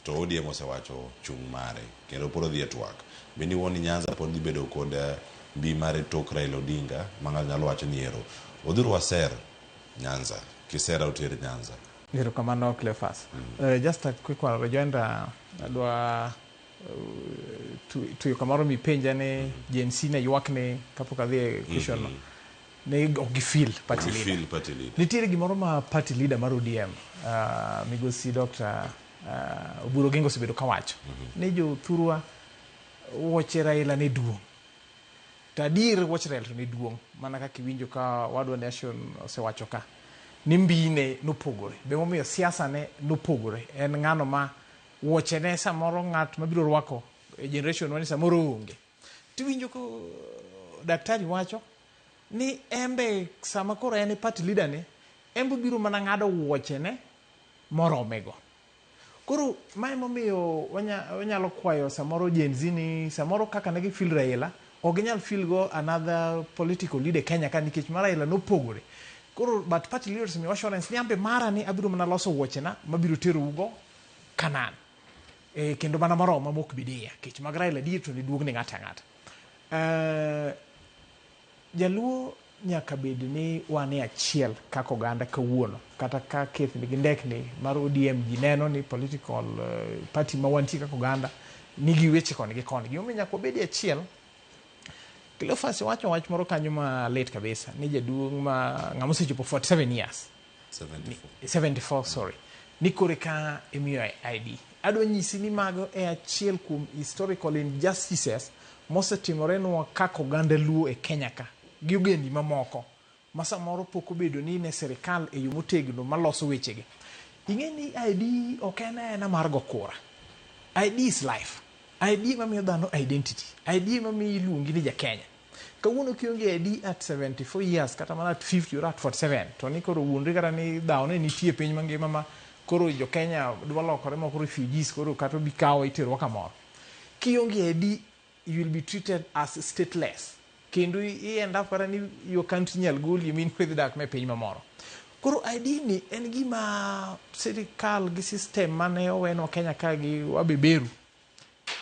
To ODM osewacho chung' mare kendo pod odhi e twak. Bende iwuo ni Nyanza pod dhi bedo kod mbi mare tok Raila Odinga ma ng'ato nyalo wacho ni ero odhuru waser Nyanza, kisera oter Nyanza. Erokamano Cleophas. Just a quick one, rejoinder adwa tuyo kamoro mipenja ni Gen Z ne ywak ni kapok adhi e question no ne ok gifeel party leader. Gifeel party leader. Nitiere gimoro ma party leader mar ODM migosi Dr. Oburu Oginga osebedo kawacho ni jothurwa wuoche Raila ne duong'. To adier wuoch Raila to ne duong' mana kaka iwinjo ka wadwa Nation osewacho ka ni mbine nopogore. Be momiyo siasa ne nopogore. En ng'ano ma wuoche ne samoro ng'at mabiro rwako e generation wani samoro onge. Tiwinjo ko daktari wacho ni embe sama koro en e party leader ni embe obiro mana ng'ado wuoche ne moromego. Koro mae momiyo wanyalo kwayo samoro Gen Z ni samoro kaka ne gifeel Raila ok ginyal feel go another political leader Kenya ka nikech mar Raila nopogore. Koro but party leaders osemiyo assurance ni ambe mara ni abiro mana loso wuochena mabiro terou go Canaan. E, kendo mana moroma mok bidiya kech mag Raila adier to ne duong' ne ng'ato ang'ata. Jaluo nyaka bed ni wan e achiel kaka oganda kawuono kata ka kethni gi ndekni mar ODM ji neno ni political party ma wantie kaka oganda nigi weche koni gi koni. Gimomiyo nyaka wabed e achiel, Cleophas wacho wach moro kanyo malit kabisa ni jaduong' ma ng'ama osechopo 47 years 74. 74 sorry ni kore ka imiyo ID. Adwa nyisi ni mago e achiel kuom historical injustices mosetimorenwa kaka oganda Luo e Kenya ka gi ogendni mamoko ma samoro pok obedo ni ne sirikal e yo motegno maloso wechegi. Ing'e ni ID ok en aena mar go kura. ID is life. ID ema miyo dhano identity. ID ema miyo iluongi ni ja Kenya. Kawuono kionge ID at 74 years kata mana at 50 or at 47 to ni koro wuondri kata ni dhawo ne nitie piny mangima ma koro jo Kenya dwa lokore moko refugees koro kata obi kawa iterowa kamoro. Kionge ID you will be treated as stateless. Kendo i end up kata ni your country nyal goli min idhi dak me piny mamoro. Koro ID ni en gima sirikal gi system mane owenwa Kenya ka gi wabeberu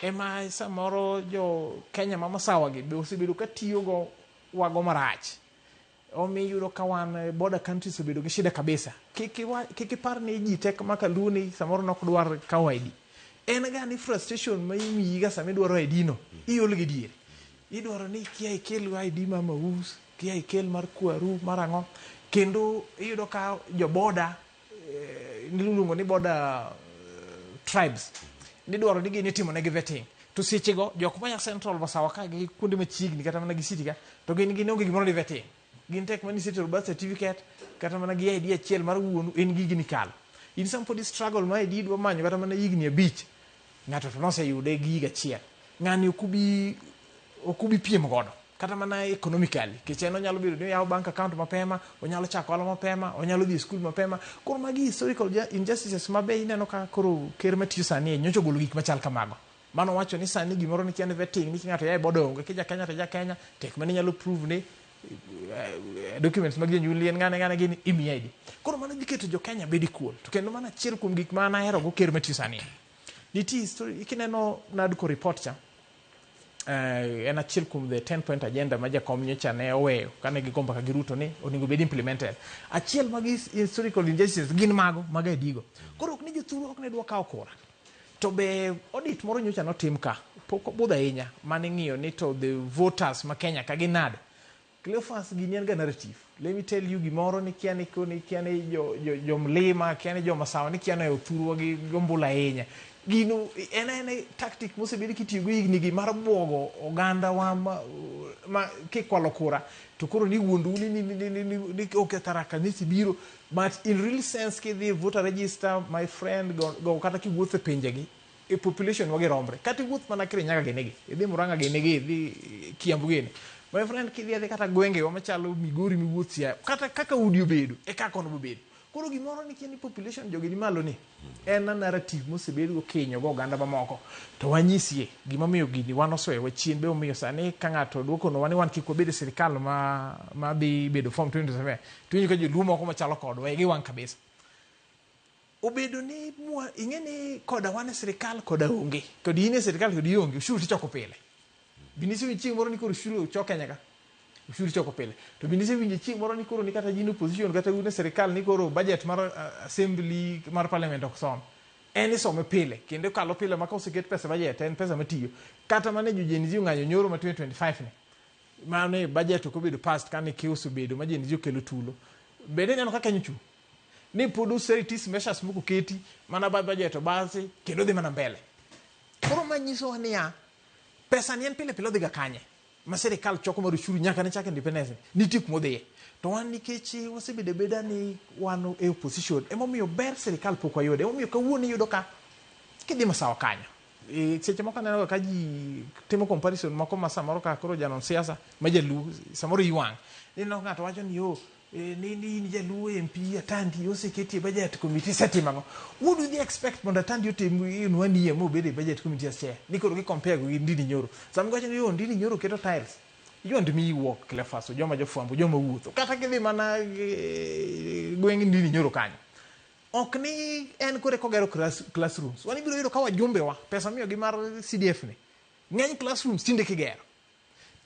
ema samoro jo Kenya ma masawa gi be osebedo ka tiyogo wago marach. Omiyo iyudo ka wan border countries obedo gi shida kabisa. Kik ipar ni ji tek maka Luo ni samoro nok dwar kawo ID. En ga ni frustration ma imiyi ga sama idwaro ID no, iol gi diere. Idwaro ni kia ikel ID mar Maus, kia ikel mar kwaru, mar ang'o. Kendo iyudo ka jo border, iluongo ni border tribes, nidwaro ni gin itimo negi vetting. To sechego jok maya Central Masawa ka gi kuonde machiegni kata mana gi city ka, to gin gin onge gimoro ni vetting. Gin tek mana isetero birth certificate kata mana gi ID achiel mar wuonu en gigi nikalo. In sama pod i struggle ma ID idwa manyo kata mana higni 5, ng'ato to noseyude gi higa achiel. Ng'ani ok ubi piem godo kata mana economically nikech en onyalo bedo ni oyawo bank account mapema, onyalo chako ohala mapema, onyalo dhi e skul mapema. Koro magi historical injustices ma be ineno ka koro ker matiyo sani nyocha ogolo gik machal kamago. Mano wacho ni sani gimoro ni kia ni vetting ni ng'ato yae bodo onge, kija Kenya to ja Kenya, tek mana inyalo prove ni documents mag jonyuol en ng'ane ng'ane gini imiyi ID. Koro mano dhi keto jo Kenya bedo equal. To kendo mano achiel kuom gik ma an ahero go ker matiyo sani. Nitie history, kineno NADCO report cha, en achiel kuom the 10 point agenda ma jakom nyocha ne oweyo kane gigo mbaka gi Ruto ni onego bed implemented. Achiel mag historical injustices gin mago mag ID go. Koro ok ni jothuru ok ne dwa kawo kura. To be audit moro nyocha notim ka, pok obudho ahinya, mane ng'iyo ni to the voters ma Kenya ka gin nade. Cleophas gini en ga narrative. Let me tell you gimoro ni kia ni koni, kia ni jo mlima, kia ni jo masawa, ni kia ni othurwa gi ombulu ahinya. Gino en aena tactic mosebed kitiyogo higni gi mar buogo oganda wa ma kikwalo kura to koro ni wuondu ni ok Tharaka Nithi biro. But in real sense kidhi e voter register my friend go kata kiwuotho e pinjegi e population wagi romre. Kata iwuoth mana Kirinyaga gini gi, idhi Murang'a gini gi, idhi Kiambu gini. My friend kidhi adhi kata gwenge wa machalo Migori miwuoth Siaya, kata kaka udi obedo e kaka onego obedo. Koro gimoro ni kia ni population jogi ni malo ni en a narrative mosebed go kinyo go oganda mamoko. To wanyisie gimomiyo gini wan osewewa chien be omiyo sani ka ng'ato duokonwa ni wan kik wabed e sirikal ma dhi bedo form 2027 to iwinjo ka joluo moko machalo kodwa igi wang' kabisa. Obedo ni ing'e ni koda wan e sirikal koda onge. Kod in e sirikal kod ionge, ushuru tichoko pile. Bende isewinjo chieng' moro ni koro ushuru ochok Kenya ka? Ushuru ichoko pile. To bende isewinjo chieng' moro ni koro ni kata jin opposition kata un e sirikal ni koro budget mar assembly mar parliament ok som. En isome pile kendo okalo pile ma koseket pesa budget en pesa matiyo. Kata mane jo Gen Z ong'anyo nyoro ma 2025 ni. Mane budget ok obedo passed kane chaos obedo ma Gen Z okelo tulo. Bende ineno ka Kenya ochung'. Ni pod austerity measures moko oketi mana ba budget obasi kendo dhi mana mbele. Koro ma nyisowa niya, pesa ni en pile pile odhi ga kanye? Ma sirikal choko mar ushuru nyaka ne chak independence nitie kuma odhiye. To wan nikech wasebedo abeda ni wan e opposition, emomiyo ber sirikal pok wayudo. Emomiyo kawuono iyudo ka kidhi Masawa kanyo. Seche moko aneno ka ji timo comparison moko ma samoro ka koro janon siasa ma jaluo samoro iwang'. Ineno ng'ato wacho ni yo ni in jaluo MP Atandi oseketi e budget committee isetimo ang'o? What do they expect mondo Atandi otim in 1 year mobed e budget committee as chair? Ni koro gi compare go gi Ndindi Nyoro. Sama giwacho ni yo Ndindi Nyoro keto tiles. You and me walk Cleophas, joma jofwambo, joma wuotho. Kata kidhi mana gweng' Ndindi Nyoro kanyo. Ok ni en kore kogero classrooms. Wan ibiro yudo ka wajumbe wa pesa miyogi mar CDF ni. Ng'eny classrooms tinde kigero.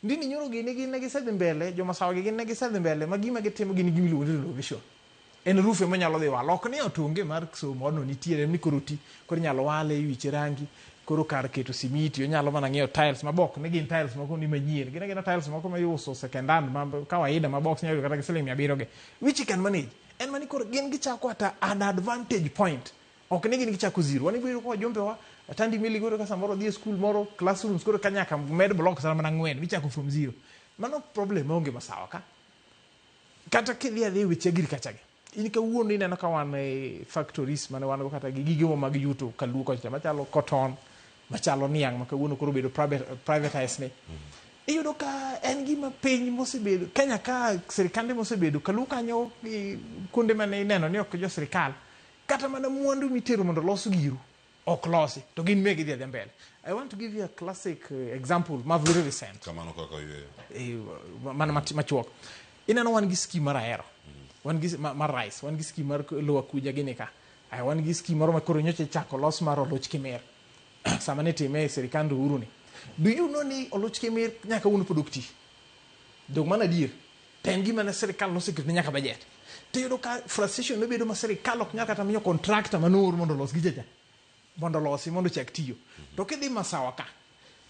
Ndindi Nyoro gini gin ne gisedhi mbele, joma sawa gi gin ne gisedhi mbele ma gima gitimo gin gima iluongo ni renovation. En roof ema nyalo dhi walo. Ok ni ot onge mar somo, odno nitiere, en ni koro oti. Koro inyalo wale, iwiche rangi, koro kar keto simiti onyalo mana ng'iewo tiles ma bok ni gin tiles moko ni manyien. Gin agina tiles moko ma iuso second hand ma kawaida ma box nyalo yudo kata gi siling 700 gi. Which you can manage. En mani koro gin gichako at an advantage point. Ok ni gin gichako zero. Wan ibiro yudo ka wajumbe wa Atandi Millie koro ka samoro dhi e school moro classrooms koro ka nyaka med blocks mana 4 michako from zero. Mano problem maonge Masawa ka. Kata kidhi adhiya e weche agriculture gi. In kawuono ineno ka wan e factories mane wan go kata gi gigewa mag yuto kaluo kocha machalo cotton, machalo niang' ma kawuono koro obedo privatized ni. Iyudo ka en gima piny mosebedo Kenya ka sirikande mosebedo kaluo kanyo kuonde mane ineno ni ok jo sirikal kata mana mwandu mitero mondo olos giru ok losi to gin megi dhi adhiya mbele. I want to give you a classic example ma very recent. Kamano kaka oyweyo. Mana machuok. Ineno wan gi scheme mar Ahero. Wan gi mar rice, wan gi scheme mar Lower Kuja gini ka. Aya wan gi scheme moro ma koro nyocha ichako los mar Oluch Kimir. Sama ne time e sirikand Uhuru ni. Do you know ni Oluch Kimir nyaka kawuono pod ok ti? Dong mano adier. To en gima ne sirikal noseketo ne nyaka budget. Tiyudo ka frustration nobedo ma sirikal ok nyal kata miyo contractor manoor mondo olos gicha cha. Mondo olosi mondo ochak tiyo. To kidhi Masawa ka,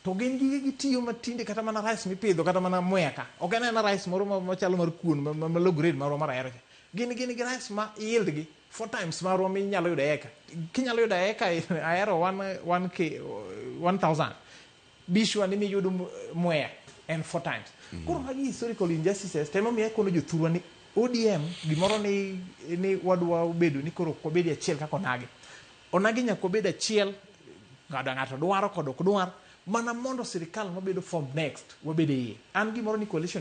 to gin gige gitiyo matinde kata mana rice mipidho kata mana mwea ka. Ok en aena rice moro machalo mar kuon ma low grade marwa mar Ahero cha. Gin gi rice ma yield gi 4 times marwa minyalo yudo e eka. Kinyalo yudo e eka Ahero 1 k 1000. Be sure ni miyudo mwea en 4 times. Koro magi historical injustices to emomiyo akono jothurwa ni ODM gimoro ni wadwa bedo ni koro ok wabed achiel kaka onagi. Onagi nyaka wabed achiel ng'ato ng'ato dwaro kod ok dwar mana mondo sirikal mabedo formed next wabed e iye. An gimoro ni coalition